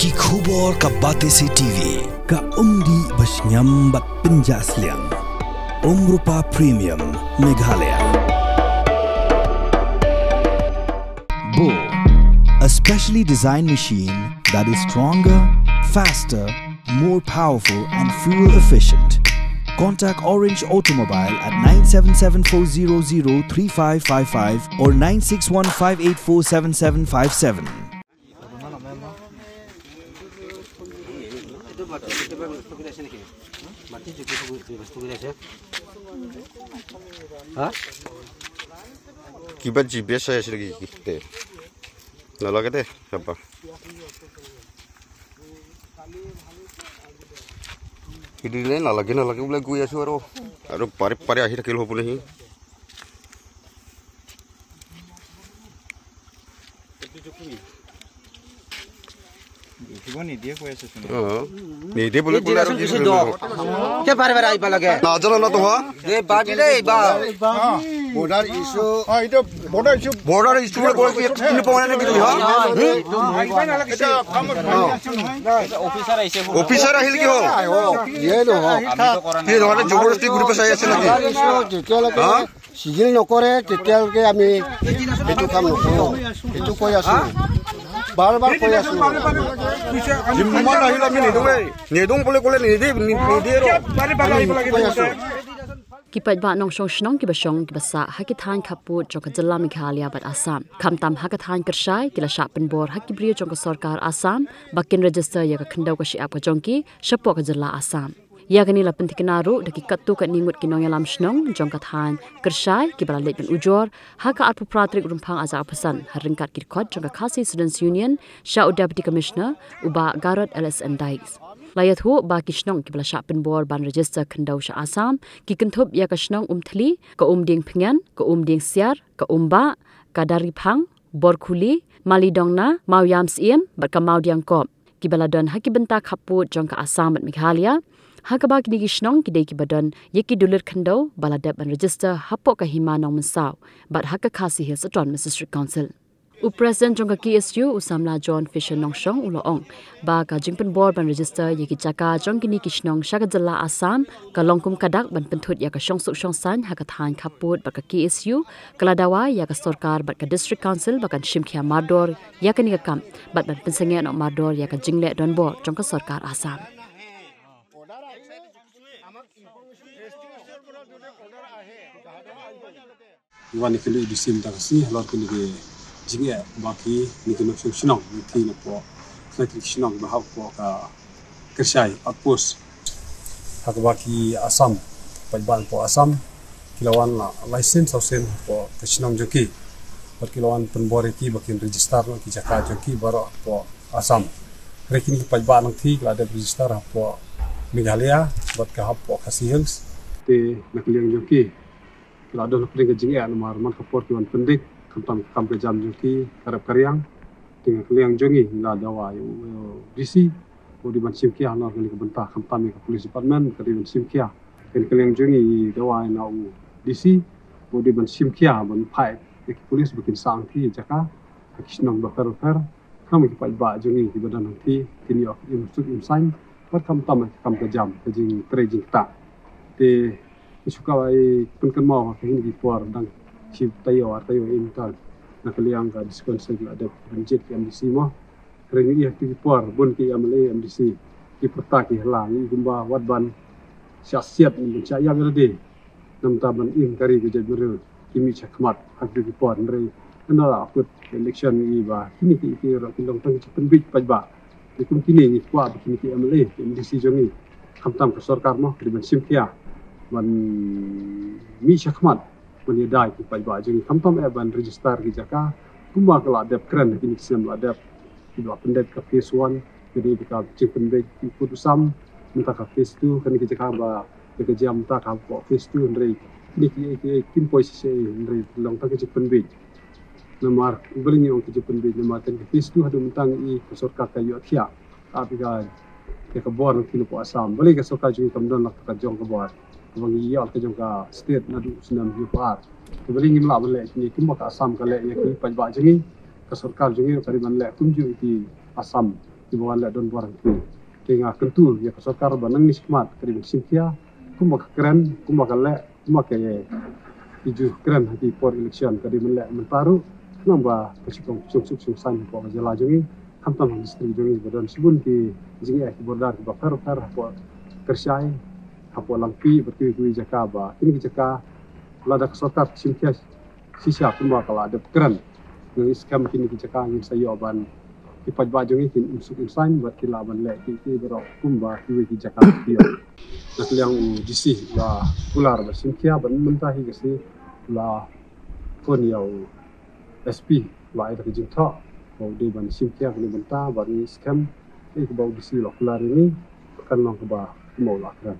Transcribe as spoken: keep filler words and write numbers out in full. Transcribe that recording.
Ki khubor ka Batesi T V. Ka umdih ba shngiam bad pynjah sliang. Umrupa Premium Meghalaya. Bo, a specially designed machine that is stronger, faster, more powerful and fuel efficient. Contact Orange Automobile at nine seven seven four zero zero three five five five or nine six one five eight four seven seven five seven. Kibat G P S saya sila gigi. Te. Lala kete, siapa? Kidi le na lagi na lagi boleh gua ya suara. Aduh, pare pare akhir kilo pun ni. Ni dia boleh boleh. Ke bare bare ai ba lage. Na jalan na to ha. De ba de ba. Border issue. Ah, itu border issue. Border issue boleh boleh ini pengalaman gitu ha. Officer ahil ki ho. Ye no ha. Ye no ha, jabardasti group saya sila ki. Border issue, detail ke. Ha? Sigil nokore, detail ke ami. Itu kam nokore. Itu koi asu. বাৰ বাৰ কৈ আছো। Jim Muman ahil ami nidung eh. Nidung boleh boleh nidi nidi ro. বাৰে বাৰে আহিব লাগে। কৈ আছো। Ki paidbah nongshong shnong kiba shong kiba sah ha ki thaiñ khappud jong ka jylla Meghalaya bad Assam, khamtam ha ka thaiñ Kyrshai, ki la shah pynbor ha ki briew jong ka sorkar Assam ba kin register ïa ka khyndew ka shyiap ka jong ki shapoh ka jylla Assam. Ïa kane la pynthikna ruh da ki katto katne ngut ki nongïalam shnong jong ka thaiñ Kyrshai kiba la leit ban ujor ha ka arphew phra tarik Rymphang ar hajar arphew san ha ryngkat ki dkhot jong ka Khasi Students Union sha u Deputy Commissioner u Bah Garod L S N Dykes. La ïathuh ba ki shnong kiba la shah pynbor ban register khyndew sha Assam ki kynthup ïa ka shnong Umthli, ka Umdieng Phyngen, ka Umdieng Siar, ka Umbah, ka Dariphang, Borkhuli, Malidongna, Mawïamsiem bad ka Mawdiangkop, kiba la don ha ki bynta khappud jong ka Assam bad Meghalaya, ha kaba kine ki shnong ki dei kiba don ïa ki dulir khyndew ba la dep ban register hapoh ka Hima Nongmynsaw bad ha ka Khasi Hills Autonomous District Council. U President jong ka K S U, u samla John Fisher Nongshong, u la ong ba ka jingpynbor ban register ïa ki jaka jong kine ki shnong sha ka jylla Assam ka long kum ka dak ban pynthut ïa ka shongsuk shongsaiñ ha ka thaiñ khappud bad ka K S U ka la dawa ïa ka sorkar bad ka District Council ba kan shim khia mardor ïa kane ka kam bad ban pynsangeh noh mardor ïa ka jingleh donbor jong ka sorkar Assam. Wan ki lui di sim ta ka si halor kine ki jingeh ba kine ki nongshong shnong, kine ki nongpok, kine ki shnong ba hap pok ka Kyrshai outpost. Ha kaba ki Assam, paidbah pok Assam ki la wan la lai sien saw sien pok ka shnong jong ki. Bad ki la wan pynbor ïa ki ba kin register noh ki jaka jong ki baroh pok Assam. Hynrei kine ki paidbah nangta ki la dep register hapoh Meghalaya bad ka hapoh Khasi Hills. Te na ka liang jong ki, ki la don hapdeng ka jingeh namar man ka por ki wan pyndik, khamtam ka kam ka jam jong ki ka rep ka riang. Te na ka liang jong ngi ngi la dawa ïa u, ïa u D C ba u dei ban shim khia halor kane ka bynta, khamtam ïa ka police department ka dei ban shim khia. Te na ka liang jong ngi ngi dawa ïa u D C ba u dei ban shim khia ban phah ïa ki police ba kin sah hangtei ïa jaka ha ki shnong bapher bapher. Khamtam ki paidbah jong ngi kiba don hangtei kin ïoh im suk im saiñ bad khamtam ka kam ka jam, ka jingtrei jingktah. Te shu kwah ban pynkynmaw ha kine ki por dang shi taïew ar taïew im tang na ka liang ka District Council la dep ban jied ki M D C mo. Hynrei ngi ïa kine ki por bun ki M L A M D C ki pyrta ki hala ngi kumba wat ban shah siat ban shah ïap ïa lade. Namar ban im ka ri ka jaitbynriew ki mih shakhmat ha kine ki por, hynrei hynda la kut election ngi ba kine ki, ki ïa ki long tang ki jingpynbeit paidbah. Te kum kine ngi kwah ba kine ki M L A ki M D C jong ngi, khamtam ka sorkar mo, ka dei ban shim khia ban mih shakhmat ban ïada ïa ki paidbah jong ngi, khamtam eh ban register ki jaka kumba ka la dep kren ha kine ki snem la dep. Ki la pyndep ka phase one, ka dei ka jingpynbeit ki kut u sam. Mynta ka phase two, kane ka jaka ba dei ka jia mynta ka hapoh phase two, hynrei kine ki, ki, kim poi shisha, hynrei long tang ka jingpynbeit. Namar balei ngi ong ka jingpynbeit, namar kane ka phase two haduh mynta ngi i ka sorkar ka ïohthiah ka ap ïa ka, ïa ka bor na ki na poh Assam. Balei ka sorkar jong ngi kam don la ka jong ka bor kaba ngi ïoh la ka jong ka state naduh u snem hynñiewphew ar? Te balei ngim lah ban leh kumne kumba ka Assam ka leh ïa ki paidbah jong ngi? Ka sorkar jong ngi ka dei ban leh kumjuh ïa ki Assam. Ki ba wan leh don bor ki. Te nga kyntu ïa ka sorkar ba nangne shakhmat ka dei ban shim khia kumba ka kren, kumba ka leh, kumba ka ïa ki ju kren ha ki por election ka dei ban leh mynta ruh. Khnang ba ka suk shong suk shong saiñ hapoh ka jylla jong ngi, khamtam ha district jong ngi ba don shibun ki jingeh ki border ki ba pher pher hapoh Kyrshai, hapoh Langpih bad kiwei kiwei jaka ba kine ki jaka lada ka sorkar shim khia shisha kumba ka la dep kren. Ngi skhem kine ki jaka ngin sa ïoh ban ki paidbah jong ngi kin im suk im saiñ bad ki lah ban leh ki ki baroh kumba kiwei ki jaka ki ïoh. Na ka liang u D C la kular ba shim khia ban mynta hi ka sngi la phone ïa u S P ba ai da ka jingthoh ba u dei ban shim khia kane mynta bad ngi skhem ïa kaba u D C la kular ïa ngi kan long kaba kumba u la kren.